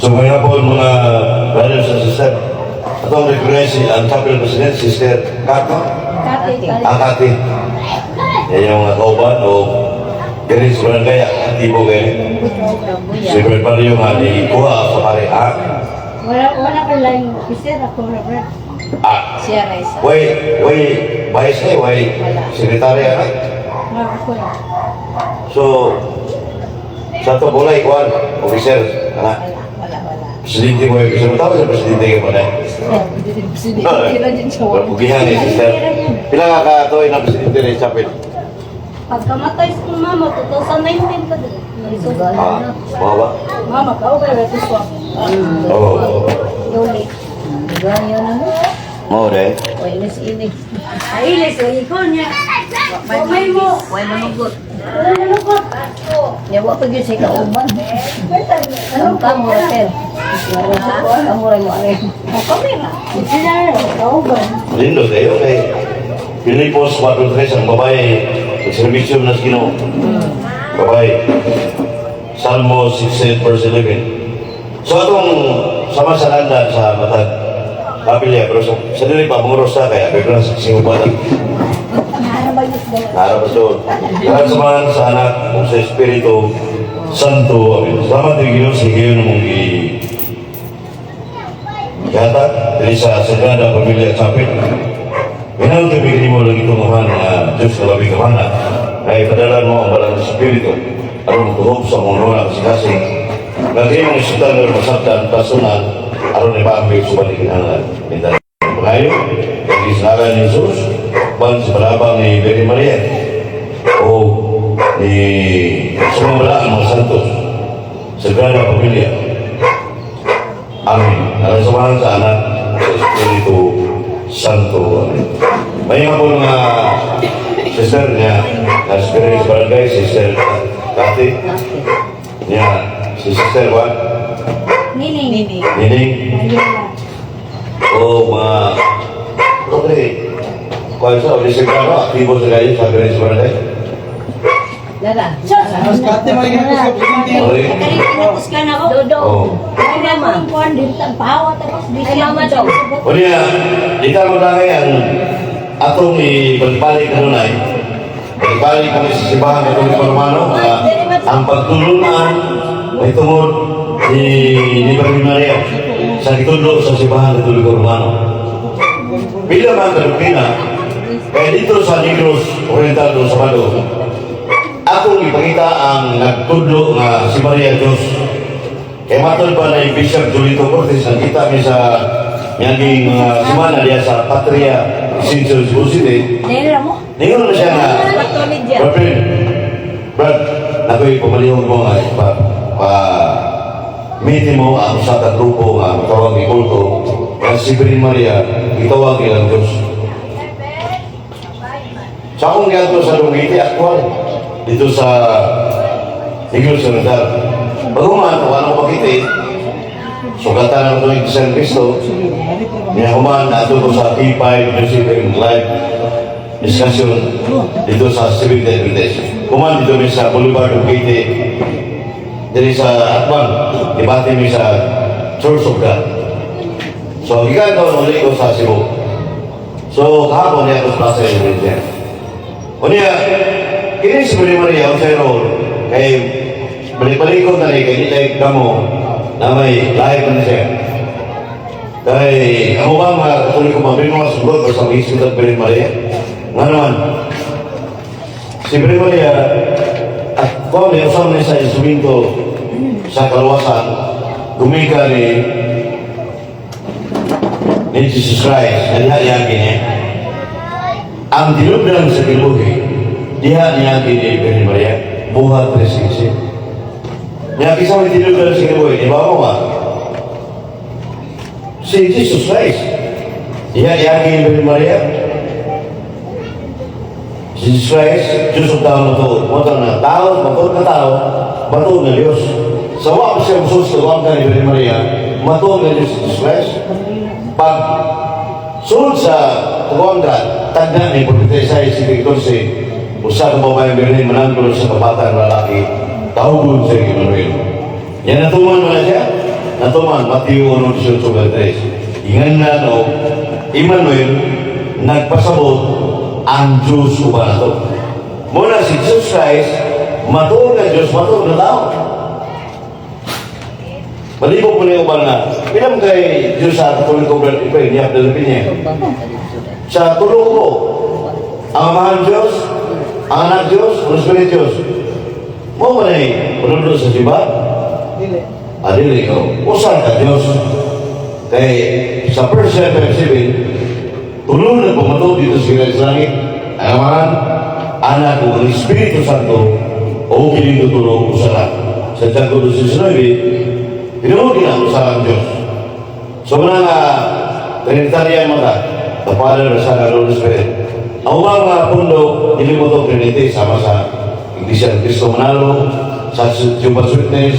So ngayon po, mga brothers and sisters, atong recognize ang chapel president, Sister Kato, Kati. Ang Kati. Yan yung mga kauban o ganin sa barangay, aktibo kayo. Si Brad Mario nga ni kuha sa pare, ha? Wala, wala ko lang yung officer ako na, Brad. Ah, Siya Raisa. way, way, vice eh, way, secretary, ha? Wala ako lang. So, sa ito bulay, kuhan, officer, ha? Wala, wala, wala. Presidente mo yung officer, tawag sa presidente ka pa na. Presidente na din siya. Pugihan eh, sister. Pila ka katoy na presidente ni chapel? Pagkamatay sa kong mama, 2019 pa din. Ah, mga ba? Mama, kao ba ito swap? Oo. Duli. Gaya na mo. Mo de. Wala si ini. Ay, ilis, ay, ikaw niya. May mo. Wala manugot. Wala nalungkot. Yawa pa gyud siya kauban. Ang kamura sir. Kamura mo are. Kamera. Sila, kao ba? Lindo kayo kay Filipos 4:3, ang babae nagserbisyo na sa Ginoo. Babae. Salmo 6 verse 11. So atong sama sa landan sa matag kapilya, pero sa dili pa manguros ta kaya kay sa singubatan. Nara pa so. Ngalan sa Amahan, sa Anak, ug sa Espiritu Santo. Amen. Salamat din Ginoo sa higayon mong gi gihatag diri sa Sagrada Familia Chapel. Minahal kami mo lang itong Amahan nga Diyos na labing kamana ay padalan mo ang Banal na Espiritu aron tuhog sa mong nuna kasing nga kayong isutan nga masabtan personal aron ipaambil sa balikinangan. Minta pangayo, kay sa ngalan ni Jesus, ban sa palabang ni Birhen Maria o ni sumabala ang mga santos, Sagrada Familia. Amen. Ngalan sa Amahan, sa Anak, sa Espiritu Santo. Amen. May mga po mga sister niya, na Spirit Barangay, Sister Kati, niya, si Sister Juan, Nining. Nining. Nining, Ayun. O mga, okay, kung sa, o si Grano, aktibo sa kayo sa Spirit Barangay. Dara. Kati mo rin sa presidente. Okay. Kani kinapos ka na ako. Dodo. Oh. Ay, mama. Kuan din pahawa tapos di Ay, mama daw. O niya, dito mo lang ang atong ibalik-balik kanunay. Balik-balik kami sa Simbahan Katoliko Romano, nga ang pagtulunan may tungod ni Virgin Maria sa gitudlo sa Simbahan Katoliko Romano. Pila man ka doktrina, kaya dito sa Negros Oriental do Sabado, atong ipakita ang nagtudlo nga si Maria Diyos. Kaya matod pa na yung Bishop Julito Cortez, nakita mi sa miyaging mga semana diya sa Patria Essential Cebu City. Dahil mo. Ningon na siya nga, Patuloy diyan. "Brad, Brad, ako'y pumalihog mo nga, pa, meeting mo ang usa ka grupo nga matawag ni kulto, nga si Virgin Maria, gitawag nilang Diyos." Sa akong giadto sa Dumaguete, actual, dito sa Negros Oriental. Paghuman, kung ano makita, sugatan ang ito yung San Cristo, niya human, nato ko sa P5 Music and Live discussion dito sa Civic Adventist. Human dito mi sa Boulevard Dumaguete, diri sa Atbang, debate mi sa Church of God. So, gikan ko, uli ko sa Cebu. So, kahapon niya ako sa Plaza Indonesia. O niya, kini si Virgin Maria, ang sa role, kay balik-balik ko na rin, kay di kamo, na may lahi pa na siya. Kay, amo ba mga Katoliko, mga mga sugod sa mga isip at Virgin Maria? Nga naman, si Virgin Maria, at kung may usap niya sa instrumento sa kaluwasan, gumika ni Jesus Christ, na diha niya kini. Ang tinubdan sa kinabuhi, diha niya kini Virgin Maria, buhat 3.15. Niya kisa may tinubdan sa kinabuhi, di ba mo ba? Si Jesus Christ. Diha niya kini Virgin Maria. Si Jesus Christ, Diyos ang tao matuod. Mo na tao, matuod na tao, matuod na Diyos. Sa wa pa siya musus sa ni Virgin Maria, matuod na Diyos si Jesus Christ. Pag sulod sa Tuwangga, tagna ni Propeta Isaiah 14, usa ka babaeng birhen mananggol sa kabatang lalaki, tawgon siya Emmanuel. Yan natuman mo na siya. Natuman, Mateo 1:18-23. Ingan na no, Emmanuel, nagpasabot ang Diyos uban nato. Muna si Jesus Christ, matuod nga Diyos, matuod nga tao. Malibog mo niya uban nga, pila kay Diyos sa Katoliko, Brad Ipe, niya, Pilipina. Sa tulo ko, ang Amahan Diyos, ang Anak Diyos, ang Espiritu Diyos. Mo man ay panundo sa simba? Dili. Adili ko. Usa ka Diyos. Kay sa 1 7, tulo na pumatod dito sa sa langit, ang Amahan, Anak o ang Espiritu Santo, o kining tulo usa ka. Sa Tiago 2:19, tinuod na usa ang Diyos. So muna nga, Trinitarian mo ka, the Father, the Son, and the Holy Spirit. Ang ubang mga pundo, dili mo to Trinity, sama sa Iglesia ng Cristo Manalo, sa Jehovah's Witness,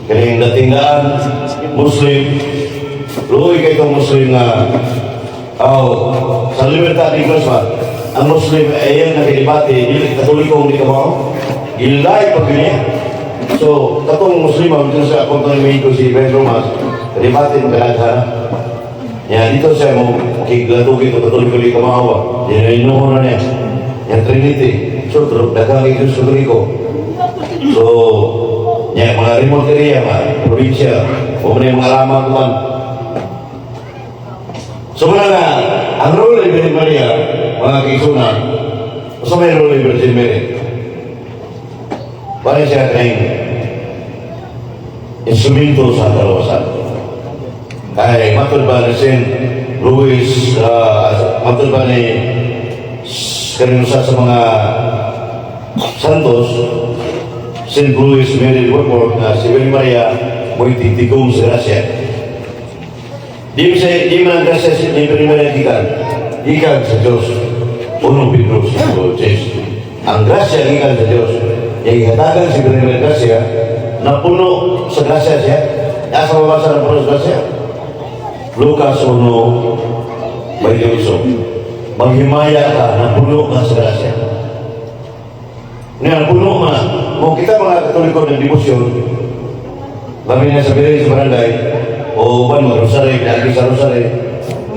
kining datingdaan, Muslim, luoy kay itong Muslim nga, oh, sa Libertad Negros ba, ang Muslim ay yan nakidibate, dili Katoliko hindi ka ba? Gilay pag niya. So, katong Muslim, dito sa akong Mexico si Ben Romas, debate ng kalaghan. Ya, dito siya mo kigladugi ito Katoliko di kamawa. Yan na niya. Yang Trinity. So, daghang Iglesia Katoliko. So, ya, mga remote area, mga probinsya, o mga mga alaman ko man. So, muna nga, ang role ni Virgin Maria, mga kaigsuonan, sa may role ni Virgin Mary, para siya kay instrumento sa kalawasan. Kay matod ba ni St. Louis, matod ba ni kanin usa sa mga santos, St. Louis Mary Woodward, na si Virgin Maria mo'y tigtigong sa grasya. Di mo siya, di man ang grasya si ni Virgin Maria gikan. Gikan sa Diyos. 1 Pedro 5:6. Ang grasya gikan sa Diyos. Yang ihatagan si Virgin Maria grasya, napuno sa grasya siya. Asa mabasa ng puno sa grasya? Lucas 1:28. Maghimaya ka, napuno ka sa grasya. Nga, napuno mo na. Kung kita mga Katoliko ng debosyon, kami na sa Birhen sa barangay, o ban mo, rosary, pinagi sa rosary,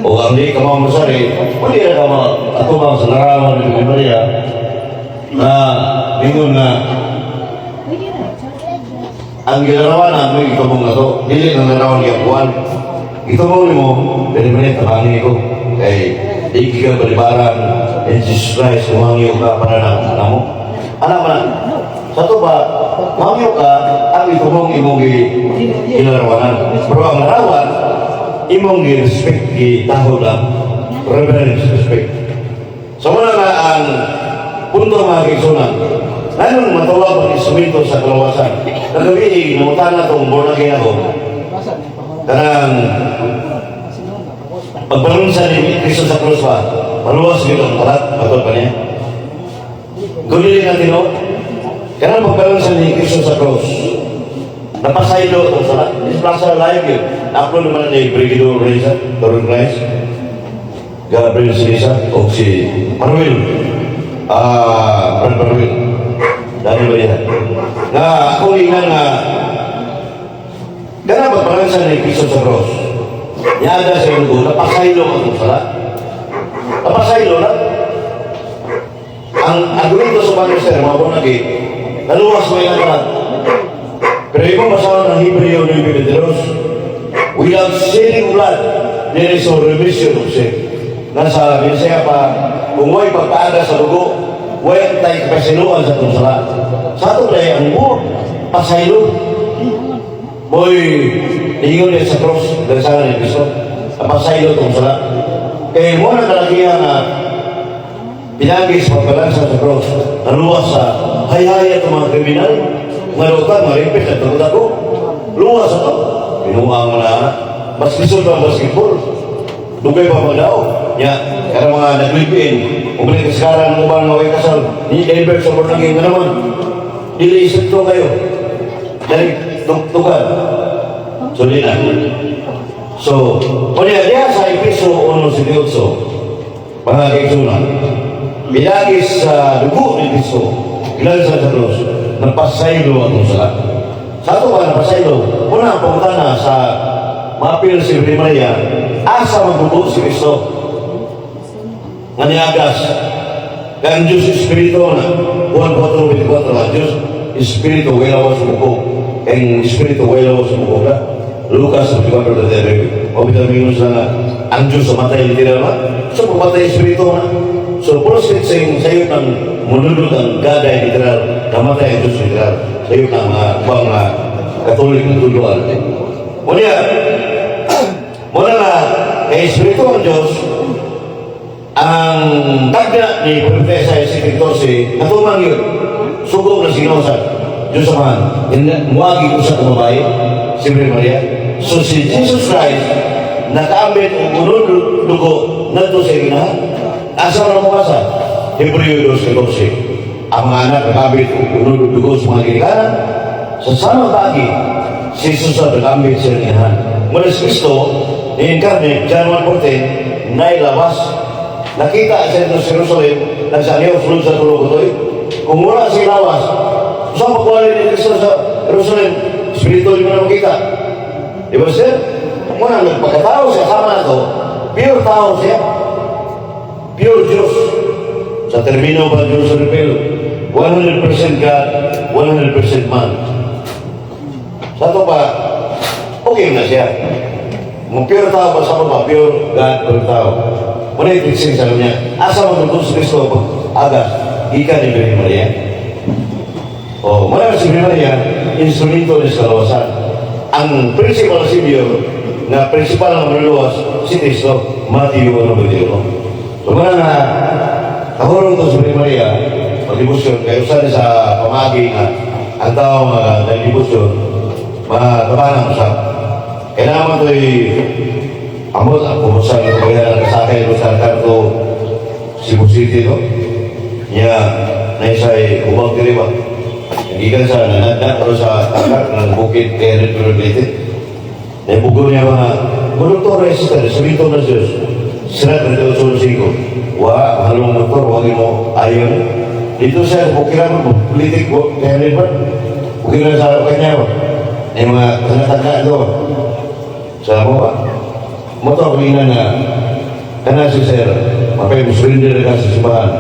o ang di ka mga rosary, pwede na ka mga atubang sa larawan ni Virgin Maria, na mingon nga, ang gilarawan mo itumong na to, dili ng larawan niya buwan. Itumong mo, pwede mo niya, tabangin ko. Kay, di ka balibaran, in Jesus Christ, umangyo ka para na namo. Anak mo na, sa to ba, mangyo ka, ang itumong imong gilarawanan. Pero ang larawan, imong gi-respect, gitahod lang, reverence, respect. So muna nga ang punto, mga kaigsuonan, nanong matawag ang instrumento sa kalawasan. Kagabi, nangutan na itong born again ako. Kanang pagbalunsa ni Kristo sa krus ba, maluwas yun ang talat, matod pa niya. Gulili natin, no? Kanang pagbalunsa ni Kristo sa krus, napasaylo itong salat. This plaza live yun. Na-upload naman ni Brigido Reza, Torun Christ, Gabriel Sinisa, o si Manuel, Brad Manuel. Dahil ba yan? Na ako ingan nga, kana pagbalunsa ni Kristo sa krus, niada sa dugo, napasaylo ang itong salat. Napasaylo na. Ang argumento sa Magister, mga born again, naluwas mo yung kalat. Pero imo basahon ang Hebreo 9:22, without shedding blood, there is no remission of sin. Nasa Bisaya pa, kung way pagpaaga sa dugo, way tay kapasiluan sa itong sala. Sa ato dahil ang buot, pasaylo. Boy, ingon niya sa cross, dahil sa ni Cristo, napasaylo itong sala. Kaya mo na kalakihan na pinagi sa pagbalansa sa cross, naluwas sa hay-hay at mga kriminal, mga lutan, mga rapist, at tulad ako, luwas ako. Pinuang mo na, mas lisod pa ang basketball. Dugay pa magdao. Ya, kaya mga naglipin, umalik ka sekarang mo ba nga way kasal, ni Elbert sa born again nga naman. Dili isip to kayo. Dali, tugtugad. So, di na. So, kunya diya sa Episo 1:18, mga kaigsuonan, pinagi sa dugo ni Kristo, gilansa sa krus, napasaylo atong sala. Sa ato ba napasaylo? Una, ang pangutana, Mapil si Virgen Maria, asa magdugo si Kristo? Nga niagas. Kaya ang Diyos Espiritu na, Juan 4:24, ang Diyos Espiritu, wala wa sumuko. Ang Espiritu, wala wa sumuko ka. Lucas 24:39. O bitaw mingon sa nga, ang Diyos sa matay literal ba? So, pagmatay Espiritu na. So, proceed sa sayo ng munudod ang God ay literal, namatay ang Diyos literal. Sayo ng mga mga Katolik na tuluan. Muna, muna nga, kay Espiritu ang Diyos, ang tagna ni Propeta Isaiah 14, natuman yun. Sugo na sinusan. Diyos Amahan, muagi ko sa babae, si Mary Maria. So si Jesus Christ, nakaambit og unod dugo ngadto sa inahan. Asa man mo basa? Hebreo 2:14. Ang mga anak nakaambit og unod dugo sa mga ginikanan. Sa samang pagi, si Jesus ang nakaambit sa inahan. Mula si Kristo, ni-incarnate, John 1:14, nailawas. Nakita sa ito sa Jerusalem, nagsanyo, sulod sa tulog ito. Kung wala si lawas, saan pagwali ni Kristo sa Jerusalem? Espiritu yung na makita. Di ba, sir? Muna, nagpagkatao siya, sama na to, pure tao siya. Pure Diyos. Sa termino pa Diyos sa reveal, 100% God, 100% man. Sa ito pa, okay na siya. Kung pure tao ba sa ba, pure God, pure tao. Muna yung teaching sa kanya. Asa mo si Kristo pag agas, gikan ni Virgen Maria. O, muna si Virgen Maria, instrumento ni sa kalawasan. Ang principal savior, na principal ng manluluwas, si Kristo, Matthew 1:21. So, muna nga, kahurong to si Virgen Maria, pag-debosyon, kaya usan sa pamagi nga, ang tao nga nagdebosyon, matabangan usap. Kailangan to'y amot ako sa kabayaran sa akin sa kanto Cebu City no niya na isa'y ubang diri ba gikan sa nanadna pero sa takak ng bukid kay Red. Naibugol niya mga doktor resita sa dito na Diyos sira 38.5 wa halong motor wag mo ayon dito sa bukiran mo politik ko kay Red ba bukiran sa kanya ba yung mga tanatagna ito sa mo ba motor ko na kana si sir mapay mo surrender ka sa simbahan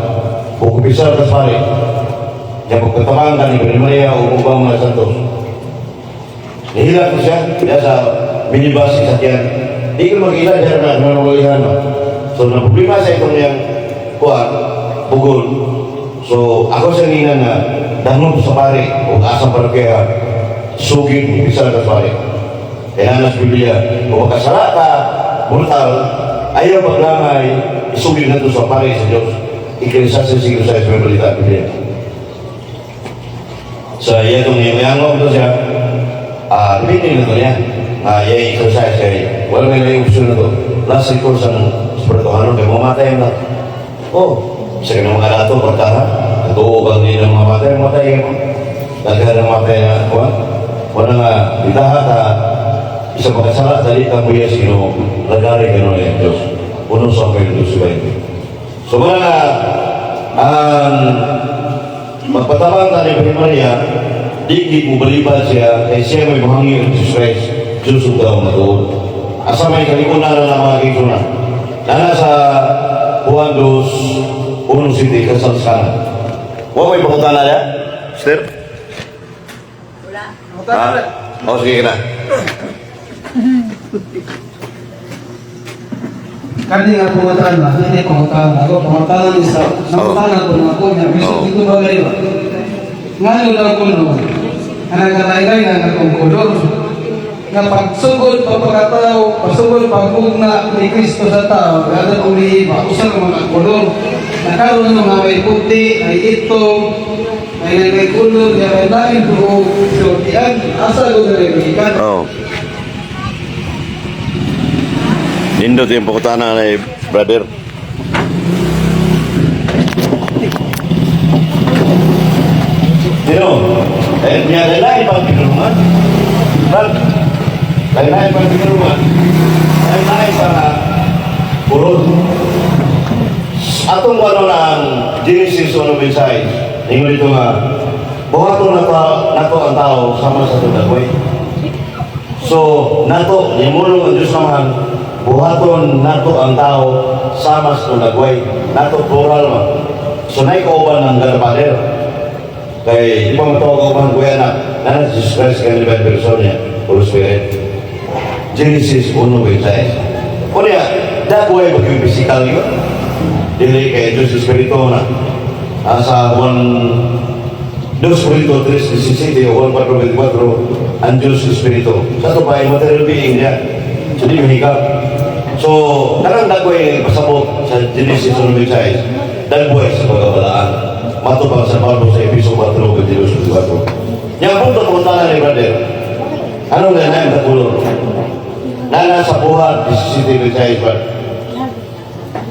kukumpisal ka sa pari niya pagkatabang ka ni Virgen Maria o ubang mga santos. Nihila ko siya diya sa minibus sakyan di ko mag-ila siya na nanawalihan no? So na problema sa itong niyang kuan bugol. So ako sa nina na dangon sa pari o asang parokya sugid kumpisal ka sa pari. Kaya na sa Biblia, kung makasala ka, brutal, ayaw maglamay, isugid na ito sa pari sa Diyos. Ecclesiastes 5 sa may balita, Biblia. Sa iya itong iyangong ito siya, depende na ito niya. Na iya exercise kay, wala may laing opsyon na ito. Last recourse ang spirituhanon, kay mamatay na. Oh, sa kanang mga dato, pagkaha, nagtuo bang nila mga matay, matay mo. Daghan ng matay na, kuha. Wala nga, bitaha ka, isa pagkasala, dali ka mo yes, Ginoo, lagari ka nun yung Diyos. Uno sa Samuel 12:20. So wala nga, ang magpatabang ka ni Virgin Maria, di gid mo balibad siya, kay siya may buhangin ng Jesus Christ, Diyos ug tao matuod. Asa may kalikunan na mga kiguna. Nana sa Juan 2, 1 City, kasal sa kanan. Wa may pangutana niya? Sister? Wala. Ha? O, sige na. Kani nga pangutana, hindi pangutana. Ako pangutana ni sa nangutana ko na ako niya bisag dito ba gari ba? Ngano lang ko no. Ang nagkalaylay na akong kolor. Nga pagsugod pagpakatao, pagsugod pagbugna ni Kristo sa tao, gada kong liiba, usa ka mga kolor. Nakaroon ng mga may puti, ay itom, ay may kulor, niya may lain buhok. So, diyan, asa ko na gikan? Oo. Nindot yung pangutana ni brother. Sino? Eh, niya lain pang pinulungan. Brad, lain-lain pang pinulungan. Lain-lain sa purot. Atong ano ng Genesis 1:26. Ingon dito nga, buhaton na nato ang tao sama sa itong dagway. So, nato, nimulong ang Diyos naman, buhaton nato ang tao sama sa dagway. Nato plural man. So, naay kauban ng God the Father. Kay, di ba matawag kauban kuya na, nana si Jesus Christ kay divine person niya, Holy Spirit. Genesis 1:26. Kunya, dagway ba yung physical yun? Dili kay Diyos Espiritu na. Sa 1 2 Corinto 3:17 o 1:4-24, ang Diyos Espiritu. Sa ito pa, material being niya. So, di mahigap. So, kanang dagway pasabot sa Genesis 1:26, dagway sa pagkabalaan. Mato pa sa Pablo sa Episo 4:22-24. Yang punto punta ni brother, anong ganyan ang color? Nana sa buhat, 17:26 ba?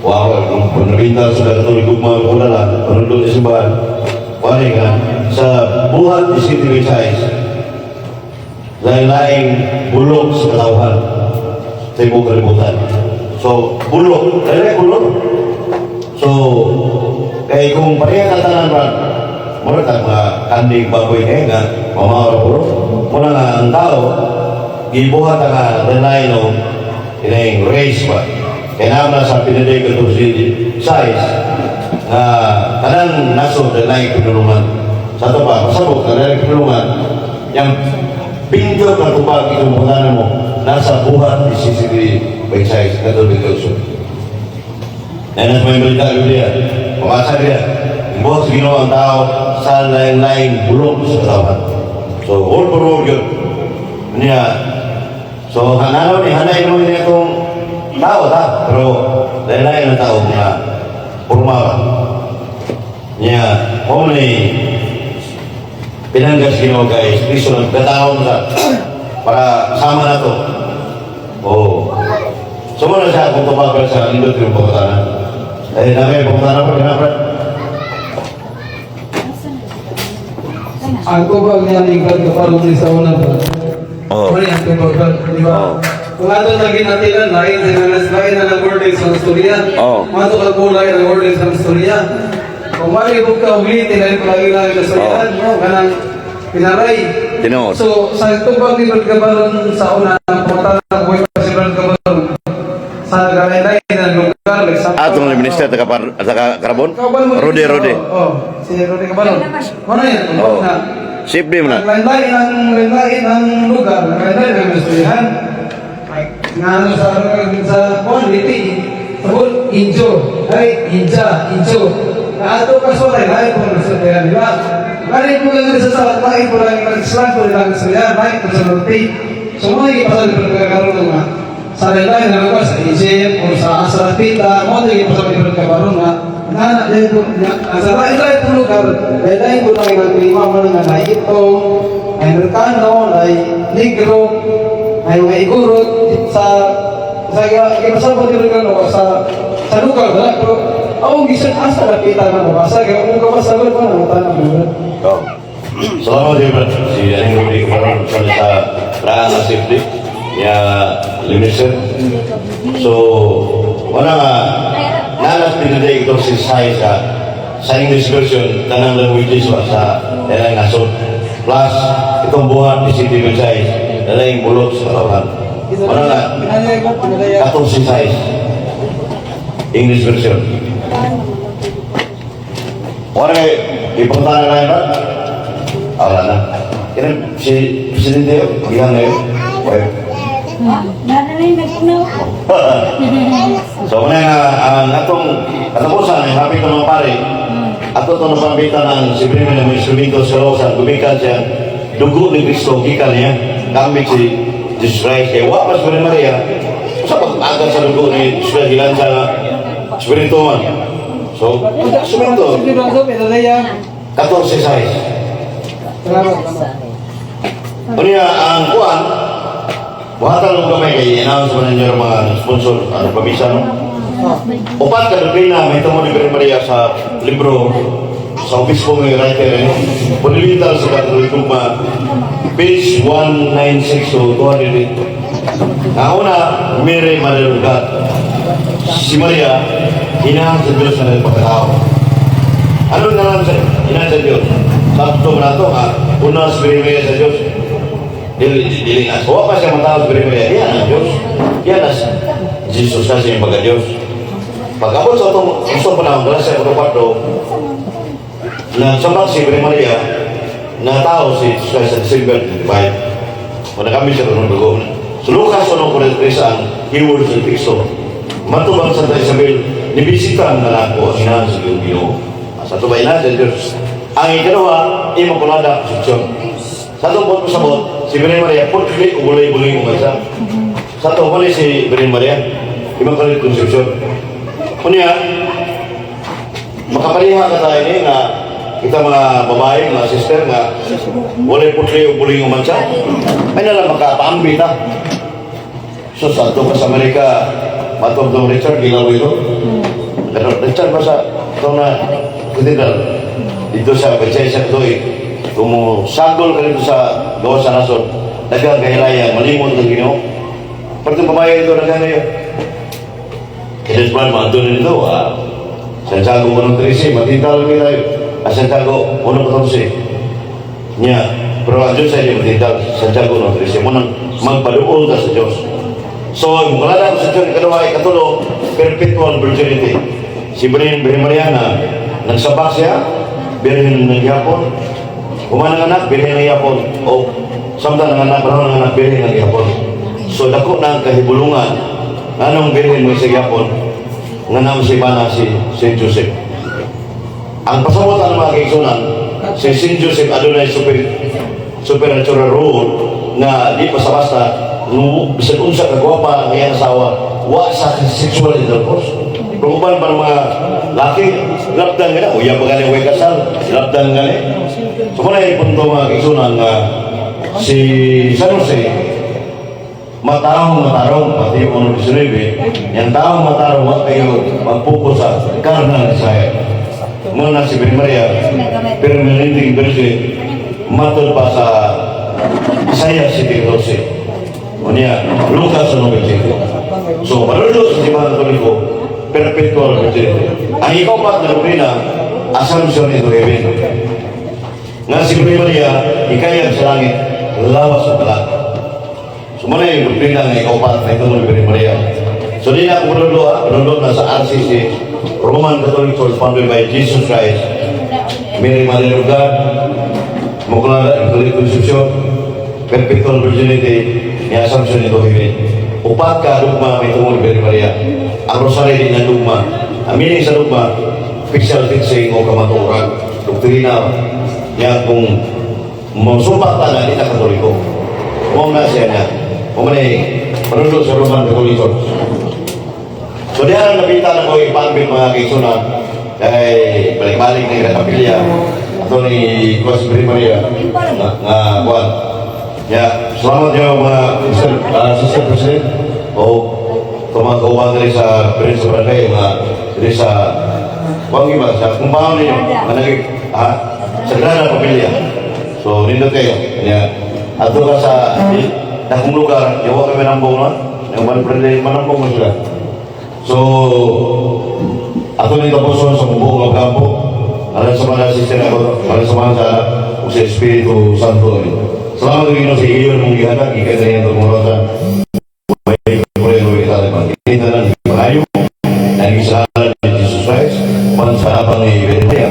Wow, kung nabinta sa Katolik gugma ko na lang, panundot sa simbahan, wala nga, sa buhat 17:26, lain-laing bulok sa katawhan sa ibong kalibutan. So, bulok, lain-laing bulok. So, kay kung pareha katanan ba, mura tag mga kanding baboy ngayon nga, mamawara puro. Muna nga ang tao, gibuhat ang lain no, kining race ba. Kaya naman sa pinaday ko si size, nga kanang nasod lain pinulungan. Sa ito pa, pasabot na lain pinulungan, yung pinto na tubag itong pangalan mo, nasa buhat ni CCTV by size, na ito dito. Yan ang may balita Biblia. Pabasa niya. Buhat sa Ginoo ang tao sa lain-laing bulok sa katawan. So, all for all yun. Niya, so, hanano ni hanay mo niya itong tao ta. Pero, lain-lain ang tao niya, forma ba? Niya, mo ni pinanggas Ginoo kay Kristo ng katawon sa para sama na to. Oh. So mo na siya kung tumagal sa lindot yung pagkatana. Eh, dami yung pagkatana pa, kinapra. Ang tubag niya ni God kaparong ni sa una ba? Oo. Mali ang tubag ba? Di ba? Oo. Kung ato na ginatilan, lain na lain na ng wording sa istorya. Oo. Kung ato kagulay ng wording sa istorya. Kung mali mo ka ulitin, lain palagi lang sa istorya, no? Kanang pinaray. Tinuod. So, sa tubag ni Brad Gabaron sa una, ang pagtatag buhay pa si Brad Gabaron sa lain-lain ng lugar, like sa Atong ni Minister taga taga Karabon? Kauban mo Rode, Rode. Oh, si Rode Gabaron. Ano yan? Oo. Na, Safety mo na. Ang lain-lain ang lugar, ang lain-lain ang istoryahan. Nga ano sa sa quality, sabon injo, ay inja, injo. Na ato kaso lain lain po ang istoryahan, di ba? Lain po lang sa sa lain po lang ang Islam po lang ang istoryahan, lain po sa norte. So mga ipasal po kakaroon nga sa lain-lain na lugar sa Egypt o sa Asrapita, mo ito ipasal po kakaroon nga na sa lain-lain po lugar, lain-lain po lang ang klima mo nga na itong, ay Amerikano, ay Negro, ay mga Igorot, sa sa ipasal po dito sa sa lugar, wala, pero ako gisan asa napita na mabasa, kaya kung kabasa ko pa, nangutan na. Oh. Salamat din, Brad. Si Aning Rode Gabaron sa sa Raang na safety. Ya, Minister. So, wala nga, nalas pinaday ito si Sai sa sa English version, tanang languages ba sa lain nasod. Plus, itong buhat ni City Size, laing bulot sa katawan. Wala nga, Pinalaya ko, pinalaya. 14 size. English version. Wala nga, ipunta na lang ba? Ah, wala na. Kaya si Presidente, ilang ngayon? Okay. Naraling nagpunaw. So, muna nga, ang atong katapusan, ang hapit ng mga pare, ato ito napambita ng si Brime ng mga instrumento sa Rosa, gumikan siya, dugo ni Kristo, gikan niya, gamit si Jesus Christ. Kaya wa pa si Maria, sa pag-agat sa dugo ni Jesus Christ, gilan sa Espiritu man. So, instrumento, Pinalaya. 14 size. Salamat, salamat. Unya, ang kuan, buhatan mo gamay kay announce mo ninyo ang mga sponsor, ano, pabisa, no? Upat ka doktrina, may mo ni Birhen Maria sa libro, sa obispo ng writer, eh, Fundamental sa Catholic Dogma, page 196 to 208. Ang una, Mary, Mother of God. Si Maria, inahan sa Diyos na nagpakatao. Ano na lang sa inahan sa Diyos? Sabto na ito, ha? Una, si Maria sa Diyos. Dili dili na. Wa pa siya matawag sa Birhen Maria. Diyan ang Diyos. Diyan na si Jesus na siya yung pagka-Diyos. Pag-abot sa atong gusto pa na Galacia 4, nagsabak si Birhen Maria, natao si Jesus Christ sa December 25. Wala kami siya runong dugo. So Lucas 1.43 ang keywords ng teksto. Matubang Santa Isabel, nibisita ang nalako ang inahan sa Ginoo. Sa ito ba inahan sa Diyos? Ang ikaduha, Immaculada Concepcion. Sa atong buot pasabot, si Birhen Maria, putli o bulay-bulay mo sa. Sa atong mali si Birhen Maria, Immaculate Concepcion. Unya, makapareha ka tayo ni nga kita mga babae, mga sister nga walay putli o buling umansa. Ay nalang makapaambi ta. So sa ato ka sa Amerika, matog daw Richard, gilaw ito. Pero Richard ba sa ito na cathedral dito sa Bethesda ito eh. Kung sagol ka dito sa gawa sa nasod, daghang kahilaya, malimot ng Ginoo. Pag babae ito, daghang ngayon. Kaya sa mga doon nito, ah, Santiago 1.13, matintal kami tayo. Ah, Santiago 1.14. Nya, pero ang Diyos ay matintal, Santiago 1.13. Munang magpaduol ka sa Diyos. So, ang malala ko sa Diyos, ikaduha, ikatulo, perpetual virginity. Si Birhen Mariana, nagsabak siya, Birhen ng Yapon. Human ang anak, Birhen ng Yapon. O, samtang ang anak, panahon ng anak, Birhen ng Yapon. So, dako na ang kahibulungan, anong Birhen mo sa Yapon, nga naman si Bana si St. Joseph. Ang pasabot ang mga kaigsunan, si St. Joseph adunay supernatural role nga di pa sa basta no, bisan unsa ka gwapa ang iyang asawa, wa sa sexual intercourse. Pero uban pa ng mga laki, lapdan nga na, uya pa gani way kasal, lapdan gani. So muna yung punto, mga kaigsunan, nga si San Jose, matarong matarong, pati yung 1.19, yung taong matarong, wag kayo magpupo sa carnal desire. Muna si Birhen Maria, permanenteng virgin, matod pa sa Isaiah 7.12. Unya, Lucas 1.25. So, manulo sa Simbahan Katoliko, perpetual virginity. Ang ikapat na doktrina, Assumption into Heaven. Nga si Birhen Maria, ikayag sa langit, lawas sa talag. So, muna yung doktrina nga ikapat na ito ni Birhen Maria. So, di na ako manulo, ha? Manulo na sa RCC, Roman Catholic Church founded by Jesus Christ, Mary Mother of God, Immaculada Immaculate Conception, Perpetual Virginity, ni Assumption into Heaven. Upat ka dugma may tungod Birhen Maria. Ang rosary di na dugma. Ang meaning sa dugma, official teaching o kamatuoran, doktrina niya kung masumpa ta na di na Katoliko. Mo na siya niya. Mo man eh, panundo sa Roman Catholic Church. So diyan ang nabita na ko ipambit, mga kaigsunan, kay balik-balik na kapilya ato ni Kuas Birhen Maria nga kuan. Ya, salamat niyo mga Sister President o ito mga kauban diri sa Prince of Barangay, mga diri sa kuan ba sa compound ninyo nga nag ha Sagrada Pamilya. So nindot kayo. Ya. Ato ka sa dakong lugar, yawa kami manambong no? Yung manambong mo sila. So, ato ni tapuson sa buong kampo. Alam sa mga sister ako, alam sa mga sa ug sa Espiritu Santo. Amen. Salamat Ginoo sa iyo mong gihatag gikan sa iyang tungod may puro kita kita na maayo nang sa ngalan ni Jesus Christ man sa apang ni Maria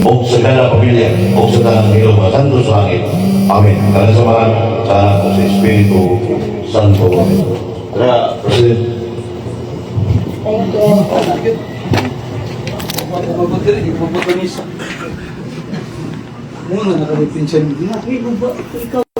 o sa Sagrada Pamilya o sa tanang hilo mga santo sa langit. Amen. Alam sa mga sa Anak ug sa Espiritu Santo. Amen. Tara, President. Thank you. Mabuti, mabuti. Muna nakalipin siya. Ikaw.